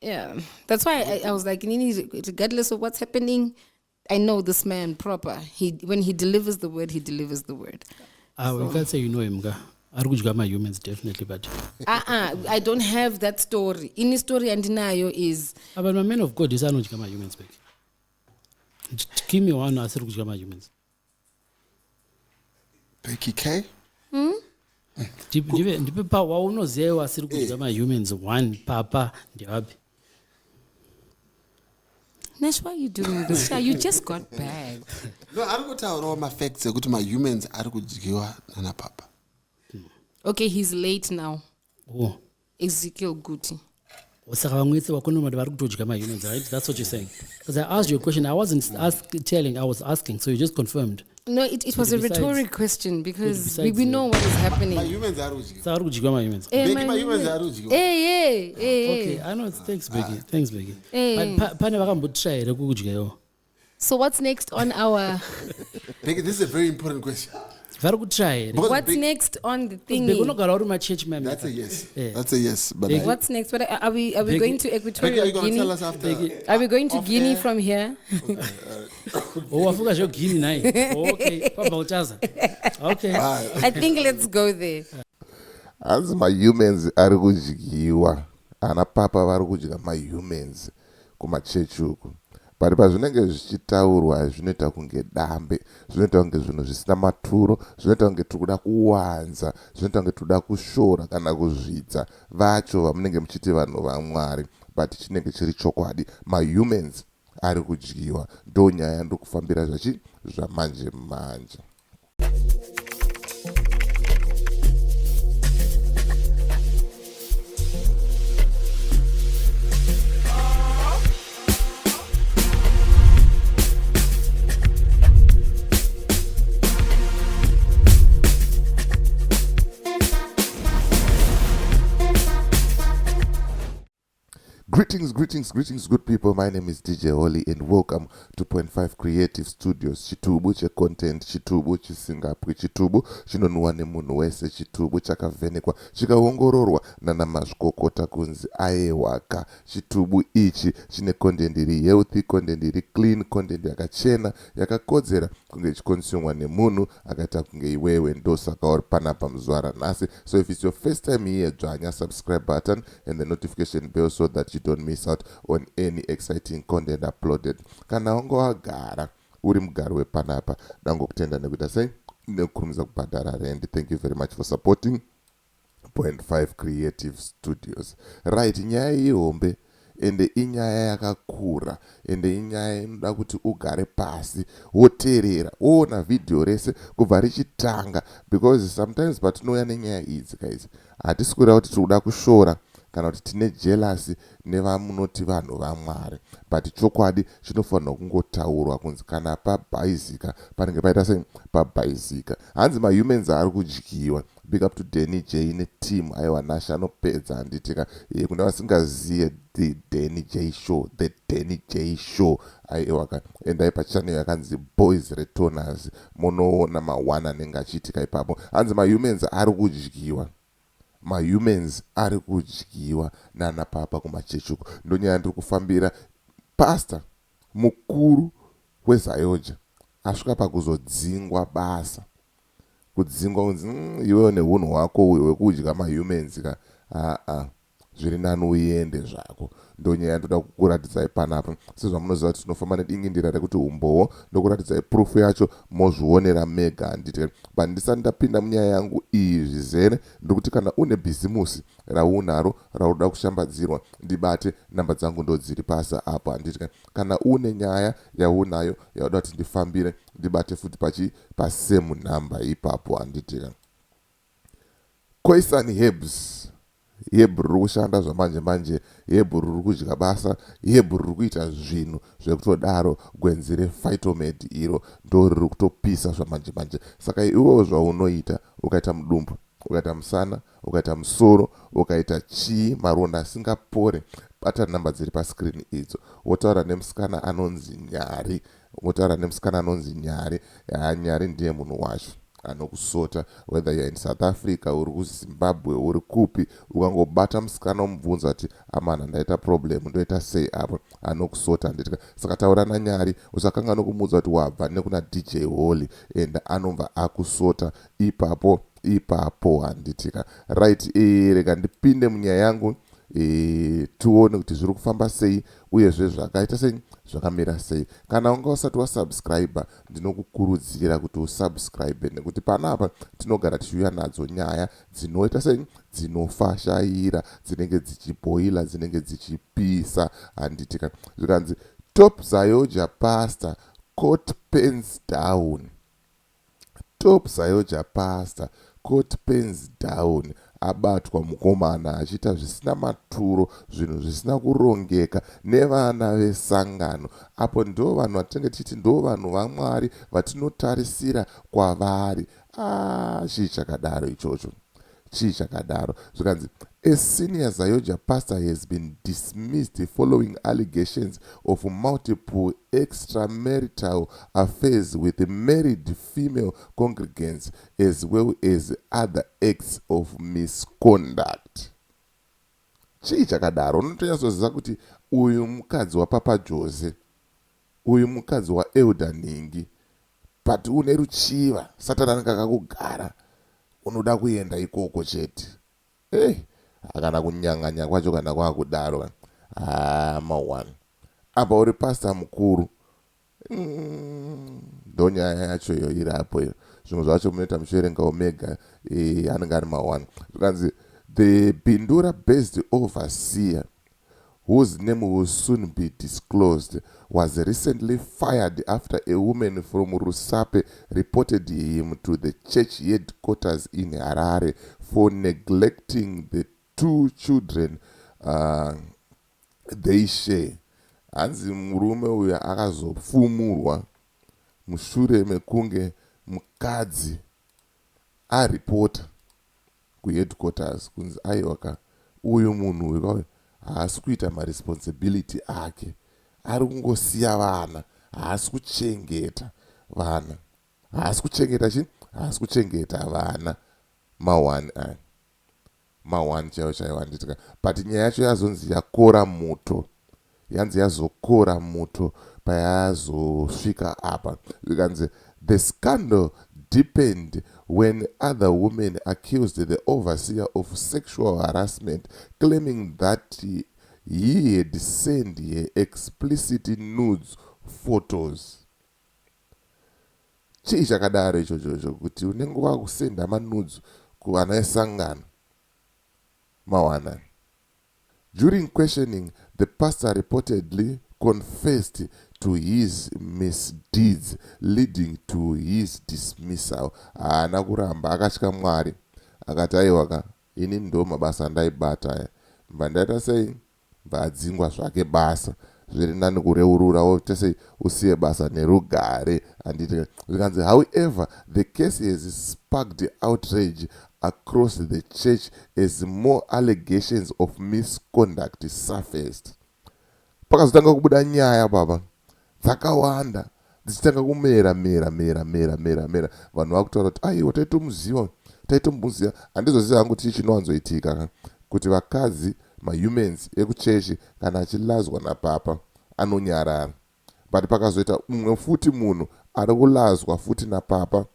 Yeah, that's why I was like, Nini, regardless of what's happening, I know this man proper. He when he delivers the word, he delivers the word. Ah, we can't say you know him ka. Ari kudya ma-humans definitely, but Uh-uh, I don't have that story. Ini story andinayo is Ah, but ma-man of God is anodya ma-humans back. Give me one asiri kudya ma-humans. Becky K. Ndipe pa waunoziva iwe asiri kudya ma-humans one papa ndevapi? Nash, why are you doing this? Sha, you just got back. No, ari kutaurawo mafacts ekuti mahumans ari kudyiwa nana papa. Okay, he's late now. Oh. Ezekiel Guti. Saka vamwe vese vakonomati vari kutodya mahumans, right? That's what you're saying. Because I asked you a question. I wasn't telling, I was asking. So you just confirmed. No, it was a rhetoric question because we know what is happening. Mahumans ari kudyiwa. Saka vari kudyiwa mahumans. Eh, Becky, my mahumans human- ari kudyiwa. Eh, eh, eh, Okay, eh. I know. Thanks, Becky. Thanks, Becky. Eh. But pane vakambotry here kukudya iwo? So what's next on our... Becky, this is a very important question. Vari kutry here? Because What's Becky- next on the Becky, thingy? unogara uri machurch man. That's a yes. Yeah. That's a yes. But Becky- I, What's next? What, are we Becky- going to Becky, Equatorial are you going to Guinea? tell us after? Becky- Are we going to Off Guinea air? from here? Oh, wafuka zveGuinea nhai. Oh, okay, kwaBaltaza. Okay. I think let's go there. Hanzi mahumans ari kudyiwa, ana papa vari kudya mahumans kumachechi uku, but pazvinenge zvichitaurwa zvinoita kunge dambe, zvinoita kunge zvinhu zvisina maturo, zvinoita kunge tiri kuda kuwanza, zvinoita kunge tiri kuda kushora kana kuzvidza vacho vamunenge muchiti vanhu vaMwari, but chinenge chiri chokwadi, mahumans ari kudyiwa. Ndo nyaya yandiri kufambira zvachi zvamanje manje. Greetings, greetings, greetings, good people. My name is DJ Holly and welcome to Point 5 Creative Studios. Chitubu checontent, chitubu chisingapwi, chitubu chinonwiwa nemunhu wese, chitubu chakavhenekwa chikaongororwa nana mazvikokota kunzi aewaka. Chitubu ichi chine content iri healthy, content iri clean, content yakachena, yakakodzera kunge ichikonsumwa nemunhu akaita kunge iwewe. Ndosaka uri panapa muzuva ranhasi. So if it's your first time here, dzvanya subscribe button and the notification bell so that you don't miss out on any exciting content uploaded. Kana wanga wagara uri mugari wepanapa, dangokutenda nekuita sei nekukurumidza kubhadhara rent. Thank you very much for supporting Point 5 Creative Studios. Right, nyaya ihombe ende inyaya yakakura ende inyaya inoda kuti ugare pasi woteerera woona vhidhiyo rese kubva richitanga, because sometimes patinouya nenyaya idzi guys, hatisi kureva kuti tiri kuda kushora kana kuti tine jealousy nevamunoti vanhu vaMwari, but chokwadi chinofanirwa kungotaurwa kunzi kana pabhaizika panenge paita sei pabhaizika. Hanzi mahumans ari kudyiwa. Big up to Danny J neteam. Aiwa, Nasha anopedza handitika. Kune vasingaziye the Danny J Show, the Danny J Show, aiwa ka, endai pachannel yakanzi Boys Retoners, munoona ma1 anenge achiitika ipapo. Hanzi mahumans ari kudyiwa, mahumans ari kudyiwa nana papa kumachechi uko. Ndonyaya ndiri kufambira. Pastor mukuru weZAOGA asvika pakuzodzingwa basa, kudzingwa kunzi iwewe neunhu hwako uyo hwekudya mahumans ka, aa, zviri nani uende zvako. Ndonyaya ndoda kukuratidzai panapa. Sezvamunoziva kuti tinofamba nedingindira rekuti umbowo, ndokuratidzai proof yacho, mozvionera mega handiti. But ndisati ndapinda munyaya yangu iyi zvizere, ndikuti kana une bhizimusi raunaro raunoda kushambadzirwa, ndibate, namba dzangu ndodziri pasi apo handiti. Kana une nyaya yaunayo yauda kuti ndifambire, ndibate futi pachi pasame namba ipapo handiti. Khoisan Herbs, herb riri kushanda zvamanje manje, herb riri kudya basa, herb riri kuita zvinhu zvekutodaro. Gwenzi rePhytomed iro ndo riri kutopisa zvamanje manje. Saka iwewo zvaunoita, ukaita mudumbu, ukaita musana, ukaita musoro, ukaita chii, maronda asingapore, bata namba dziri pascreen idzo, wotaura nemusikana anonzi Nyari, wotaura nemusikana anonzi Nyari. Nyari ndiye munhu wacho. Anokusota whether you're in South Africa, uri kuZimbabwe, uri kupi, ukangobata musikana umubvunza kuti, "Amana, ndaita problem, ndoita sei apo?" Anokusota, handitika? Saka taura naNyari, usakanga nokumuudza kuti wabva nekuna DJ Holly, and anobva akusota ipapo ipapo, handitika? Right, rega ndipinde munyaya yangu, tione kuti zviri kufamba sei, uyezve zvakaita sei, zvakamira sei. Kana unga usati wasubscribe, ndinokukurudzira kuti usubscribe, nekuti panapa tinogara tichiuya nadzo nyaya dzinoita sei, dzinofashaira, dzinenge dzichibhoila, dzinenge dzichipisa, handitika? Zvikanzi, "Top ZAOGA pastor caught pens down." Top ZAOGA pastor caught pens down. Abatwa mukomana achiita zvisina maturo, zvinhu zvisina kurongeka nevana vesangano. Apo ndo vanhu vatinenge tichiti ndo vanhu vaMwari vatinotarisira kwavari. A, chii chakadaro ichocho? Chii chakadaro? Zvikanzi, "A senior ZAOGA pastor has been dismissed following allegations of multiple extramarital affairs with married female congregants, as well as other acts of misconduct." Chii chakadaro? Unotonyatsoziva kuti uyu mukadzi waPapa Jose, uyu mukadzi waElder Ningi, but une ruchiva, Satani anenge akakugara, unoda kuenda ikoko chete. Ei, kana kunyanganya kwacho kana kwakudaro, ha, ma1 apa uri pasta mukuru. Ndonyaya yacho iyo iriapo iyo. Zvimwe zvacho munoita muchiverenga omega, anenge ari ma1. Zvikanzi, "The Bindura based overseer, whose name will soon be disclosed, was recently fired after a woman from Rusape reported him to the church headquarters in Harare for neglecting the two children they share." Hanzi murume uyu akazofumurwa mushure mekunge mukadzi aripota kuheadquarters kunzi, "Aiwaka, uyu munhu uyu haasi kuita maresponsibility ake, ari kungosiya vana, haasi kuchengeta vana, haasi kuchengeta chi, haasi kuchengeta vana." Ma1 aya, ma1 chaivo chaivo, handitika? But nyaya yacho yazonzi yakora muto, yanzi yazokora muto payazosvika apa. Zvikanzi, "The scandal deepened when other women accused the overseer of sexual harassment, claiming that he had sent her explicit nudes photos." Chii chakadaro ichochocho, kuti unenge wakusenda manudes kuvana esangano? Mawana. "During questioning, the pastor reportedly confessed to his misdeeds, leading to his dismissal." Haana kuramba, akatya Mwari, akati, "Aiwaka, ini ndo mabasa andaibata aya, mbva ndaita sei?" Bva adzingwa zvake basa. Zviri nani kureurura, woita sei, usiye basa nerugare, handiti? Zvikanzi, "However, the case has sparked outrage across the church as more allegations of misconduct surfaced." Pakazotanga kubuda nyaya baba dzakawanda, dzichitanga kumera mera mera mera mera mera, vanhu vakutaura kuti, "Aiwa, taitomuziva, taitomuziva." Handizoziva hangu kuti chinowanzoitika kuti vakadzi, mahumans ekuchechi, kana achilazwa napapa anonyarara, but pakazoita mumwe futi munhu ari kulazwa futi napapa,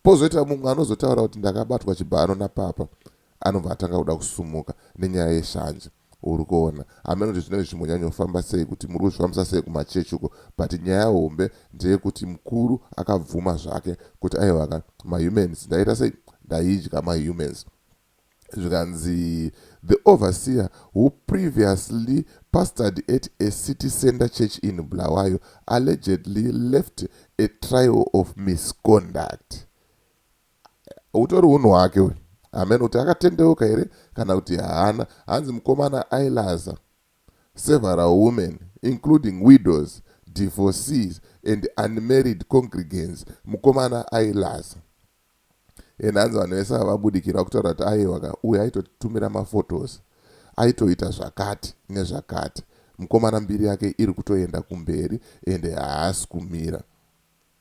pozoita mumwe anozotaura kuti, "Ndakabatwa chibhano napapa," anobva atanga kuda kusumuka nenyaya yeshanje. Uri kuona hamene kuti zvinenge zvichimbonyanyofamba sei, kuti muri kuzvifambisa sei kumachechi uko. But nyaya hombe ndeyekuti mukuru akabvuma zvake kuti, "Aiwaka, mahumans ndaita sei, ndaidya mahumans." Zvikanzi, "The overseer, who previously pastored at a city center church in Bulawayo, allegedly left a trail of misconduct." Utori unhu hwake uyu, hamene kuti akatendeuka here kana kuti haana. Hanzi mukomana ailaza several women, including widows, divorcees and unmarried congregants. Mukomana ailaza, and hanzi vanhu vese vavabudikira kutaura kuti, "Aiwa, uyu aitotumira maphotos, aitoita zvakati nezvakati." Mukomana mbiri yake iri kutoenda kumberi, ende haasi kumira.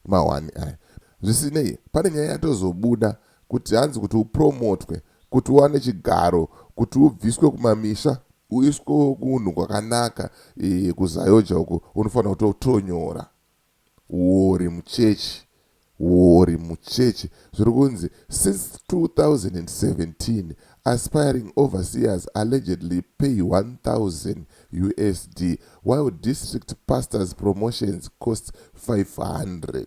Ma1 aya. Zvisinei, pane nyaya yatozobuda kuti hanzi kuti upromotwe, kuti uwane chigaro, kuti ubviswe kumamisha uiswe kunhu kwakanaka, kuZAOGA uko, unofanira kutotonyora. Uori muchechi, uori muchechi. Zviri kunzi since 2017, aspiring overseers allegedly pay 1000 USD, while district pastors' promotions cost 500.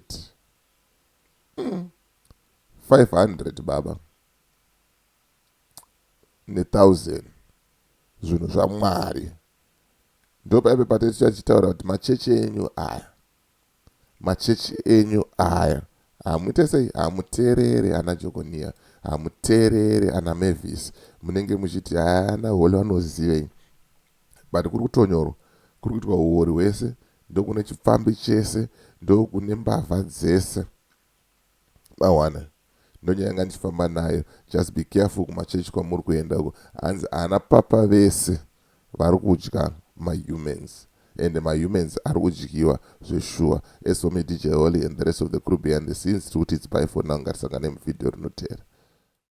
500 baba ne1000. Zvinhu zvaMwari, ndopaipe patetichachitaura kuti machechi enyu aya, machechi enyu aya, hamuite sei? Hamuteerere ana Jokoniya, hamuteerere ana Mavis. Munenge muchiti haana Holy, vanozivei? But kuri kutonyorwa, kuri kuitwa uori hwese, ndokune chipfambi chese, ndokune mbavha dzese. Mawana ndonyaya yanga ndichifamba nayo. Just be careful kumachechi kwamuri kuenda uko. Hanzi ana papa vese vari kudya mahumans, and mahumans ari kudyiwa zveshuwa. As for me, DJ Holly, and the rest of the crew behind the scenes, tiri kuti it's bye for now. Ngatisangane muvhidhiyo rinotera.